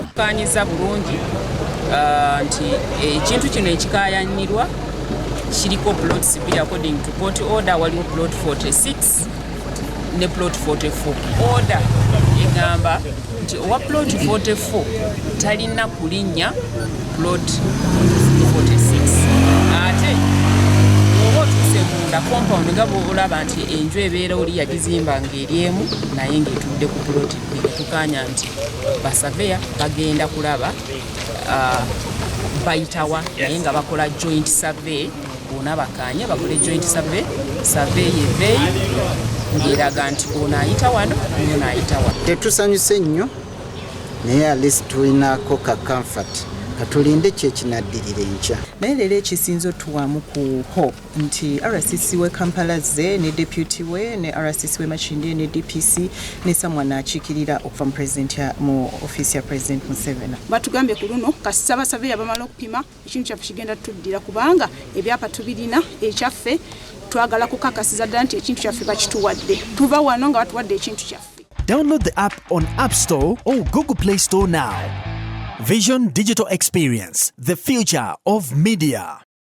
Tukanyiza bulungi nti ekintu kino ekikayanirwa kiriko plots bbiri. According to court order, waliwo plot 46 ne plot 44. Order egamba nti owa plot 44 talina kulinnya plot 46. Ate oba otuuse munda compound, nga bwolaba nti enju ebeera oli yagizimba ng'eri emu naye ng'etudde ku plot bbiri, tukanya nti basaveya bagenda kulaba bayitawa, naye nga bakola joint survey. Bona bakanye bakole joint survey, survey yeveeyo ng'eraga nti ono ayita wano, ono ayita wano. Tetusanyuse nnyo, naye at least tulinako ka comfort. Katulinde kyekinaddirira enkya. Naye leero ekisinza otuwaamu ku hope nti RCC we Kampala ze ne deputy we ne RCC we Makindye ne DPC ne someone akiikirira okuva mu president mu office ya President Museveni. Batugambye ku luno kasita basaveya bamala okupima, ekintu kyaffe kigenda tuddira, kubanga ebyapa tubirina. Ekyaffe twagala kukakasiza ddala nti ekintu kyaffe bakituwadde. Tuva wano nga batuwadde ekintu kyaffe. Download the app on App Store or Google Play Store now. Vision Digital Experience, the future of media.